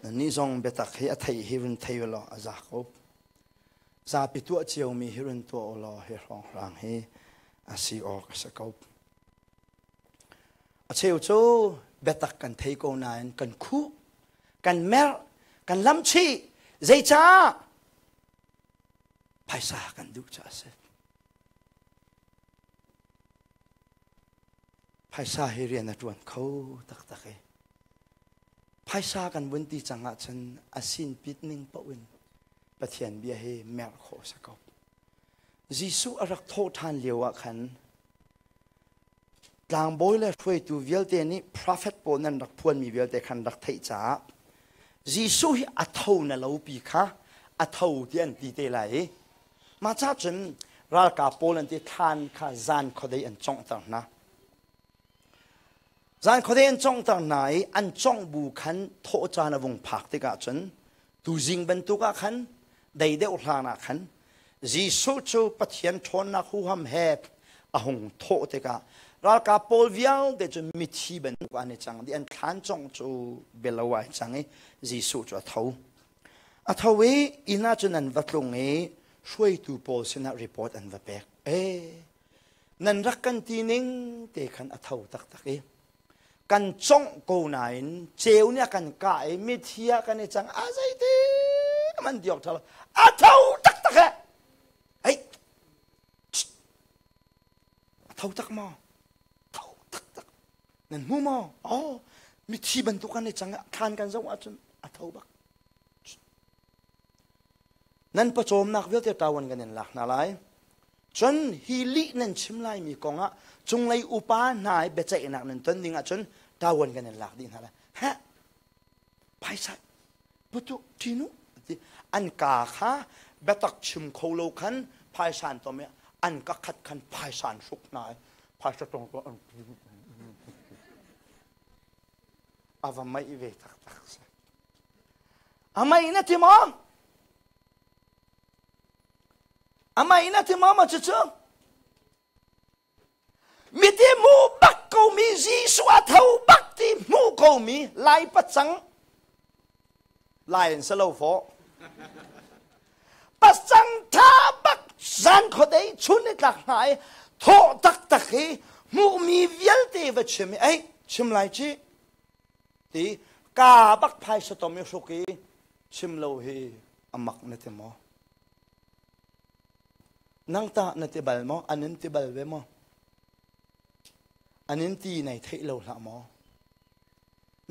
Nannih zong biatak hi a theih hi run thei u law a za ko. Zapi tuah ciomi hi run tuah u law hi hrawnghrang hi a si awk a si ko. A cheu cu biatak kan thei ko nain kan khuh, kan merh, kan lamchih. Zeicah? Phaisa kan duh caah a si. Phaisa hi rian a ṭuan kho taktak i phaisa kan vun ti cang ahcun a sinpit ning paoh in Pathian bia hi merh khawh a si ko. Jesuh a rak thawh ṭhan lio ah khan tlangbawi le hruaitu vialte nih profet pawl nan rak phuanmi vialte khan rak theih caah Jesuh hi a tho na lo pi kha a tho ti an ti te lai i mah ca cun ralkap pawl an ti thlan kha zan khuadei an conghter hna. Zan khuadei an conghter hna i an congh bu khan thawh caan a vung phak tikah cun tuzing bantuk ah khan dei deuh hlan ah khan Jesuh cu Pathian ṭhawnnak huham he a hung thawh tikah ralkap pawl vialte cu mithi bantuk an i cang dih an thlan congh cu bialo ai cang i Jesuh cu a tho. A tho i inn ah cun an va tlung i hruaitu pawl sinah report an va pek. Ee, nan rak kan ti ning te khan a tho taktak i kan congh ko nain ceu nih a kan kah i mithi ah kan i cang a zeiti man diok ṭha lo a tho taktak he hei a tho tak maw tho taktak nan hmu maw oh mithi bantuk kan i cang thlan kan zoh ahcun a tho bak Nan pawcawmnak vialte ṭawan kan in lak hna lai. Cun hi lih nan chim laimi kongah cunglei upa hna i biaceihnak nan ton ding ahcun ṭawan kan in lak dih hna lai. Heh! Phaisa putu ṭinu ti an kaa kha biatak chim kho lo khan phaisa an tom i an ka khat khan phaisa an hruk hna i phaisa tong a va maih ve taktak si. Amah na ti maw? Amah na ti maw ma cucu? Miti mu bak ko mi Jesuh a tho bak ti hmu ko mi lai pacang lai in salo fo pacang tha bak zan khodei chun ni tlak hna i thawh taktak hi hmuhmi vialte va chim i ei chim lai ci ti ka bak phaisa tom i hruk i chim lo hi a mak na ti maw nang tah na ti bal maw an in ti bal ve maw an in ti nai theih lo hlah maw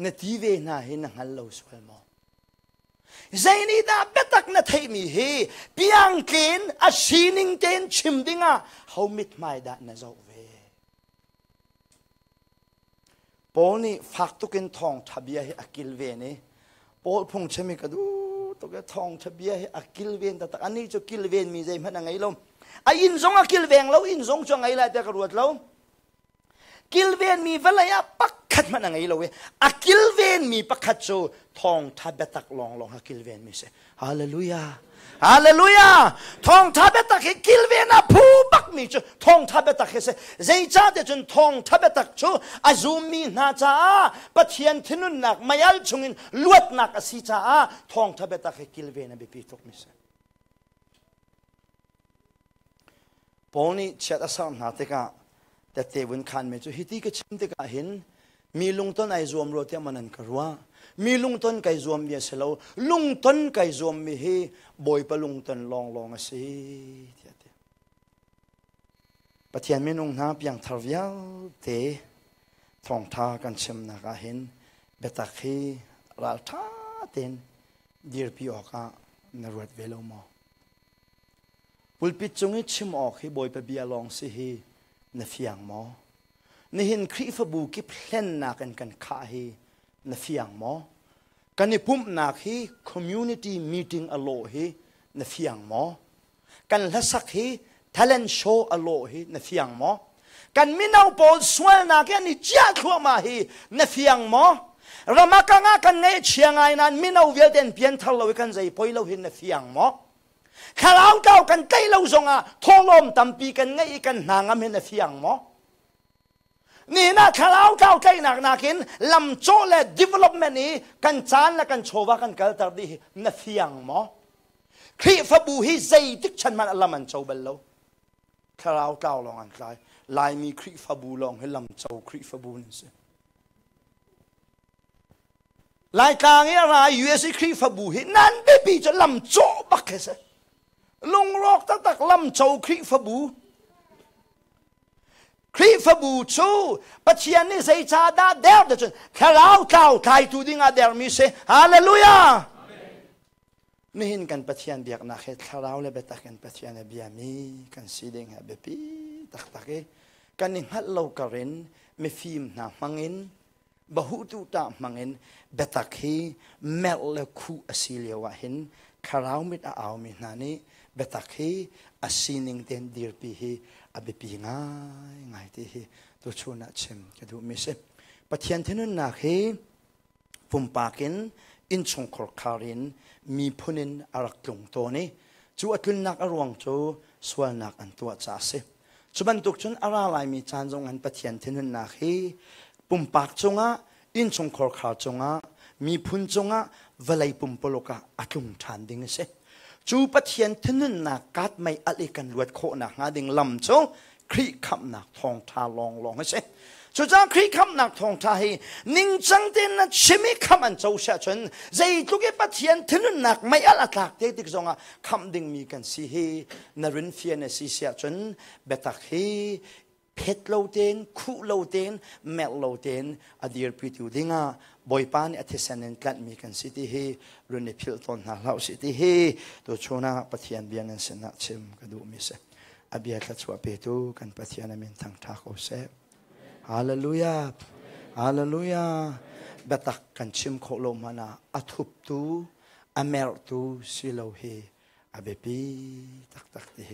na ti ve hna hi na hngal lo sual maw zei nih dah biatak na theihmi hi piangtlin a sining tein chim dingah ho mithmai dah na zoh ve Paul nih fak tuk in thawngṭha bia hi a kilven i Paul phungchim hi ka duh tuk i thawngṭha bia hi a kilven taktak. Anih cu kilvenmi zeihmanh a ngei lo. A inn zong a kilveng lo, inn zong cu a ngei lai tiah ka ruat lo. Kilvenmi vawlei ah pakhat hmanh a ngei lo i a kilvenmi pakhat cu thawngṭha biatak lawnglawng a kilvenmi si. Hallelujah. Hallelujah! Thawngtha biatak hi kilven a phu bakmi cu thawngtha biatak hi si. Zeicahtiah cun thawngtha biatak cu a zummi hna caah Pathian thinunnak meial chungin luatnak a si caah thawngtha biatak hi kilven a biapi tukmi si. Paul nih chiat a ser hna tikah tette vun khanmi cu hiti ka chim tikah hin mi lungton ai zuam rua tiah man an ka ruah. Mi lungton kai zuammi a si lo. Lungton kai zuammi hi Bawipa lungton lawnglawng a si tiah ti. Pathian minung hna piangthar vialte thawngtha kan chimnak ah hin biatak hi raltha tein dirpi awkah na ruat ve lo maw? Pulpit cung i chim awk hi Bawipa bia lawng si hi na fiang maw? Nihin Khrihfabu kip hlennak in kan khah hi na fiang maw? Kan i pumhnak hi community meeting a lawh hi na fiang maw? Kan hlasak hi talent show a lawh hi na fiang maw? Kan mino pawl sualnak hi an i ciah thluahmah hi na fiang maw? Ramakang ah kan ngaihchia ngai nain mino vialte an pianthar lo i kan zei poi lo hi na fiang maw? Thlarau tlau kan tlaih lo zongah thawhlawm tampi kan ngeih i kan hna ngam hin a fiang maw? Nihin ah thlarau tlau tlaihnak nakin lam cawh le development i kan caan le kan chawva kan kalter dih hi na fiang maw? Khrihfabu hi zeitik chan hmanh lam an co bal lo. Thlarau tlau lawng an tlai. Laimi Khrihfabu lawng hi lam co Khrihfabu nan si. Laitlang i a ra USA Khrihfabu hi nan biapi cu lam cawh bak hi si. Lungrawk taktak lam co Khrihfabu. Khrihfabu cu Pathian nih zeicahdah der ti cun thlarau tlau tlaitu ding ah dermi si. Hallelujah! Nihin kan Pathian biaknak hi thlarau le biatak in Pathian a biami kan si ding hi a biapi taktak i kan i hngalh lo kar in mifim hna hmang in bahutu tah hmang in biatak hi merh le khuh a si lio ah hin thlarau mit a aumi hna nih biatak hi a sining tein dirpi hi a biapi ngaingai ti hi tuchun ah chim ka duhmi si. Pathian thinhunnak hi pumpak in innchungkhar khar in miphun in a rak tlung tawn i cu a tlunnak a ruang cu sualnak an tuah caah a si. Cu bantuk cun a ra laimi caan zong an Pathian thinhunnak hi pumpak cungah, innchungkhar khar cungah, miphun cungah, vawlei pumpuluk ah a tlung ṭhan ding a si. Cu Pathian thinhunnak kaat mei alh i kan luat khawhnak hnga ding lam cu Khrih khamhnak thawngṭha lawnglawng a si. Cucaah Khrih khamhnak thawngṭha hi ningcang tein na chim i khamh an co siah cun zeitluk i Pathian thinhunnak mei alh a tlak te tik zongah khamh dingmi kan si hi na rin fian a si siah cun biatak hi phet lo tein khuh lo tein merh lo tein a dirpitu dingah Bawipa nih a thisen in tlanhmi kan si ti hi run i philh tawn hna hlah usih ti hi tuchun ah Pathian bia nan sinah chim ka duhmi si. A bia thluachuah petu kan Pathian a min thangṭha ko seh. Hallelujah. Hallelujah. Biatak kan chim khawh lo hmanh ah a thuptu, a merhtu si lo hi a biapi taktak ti hi.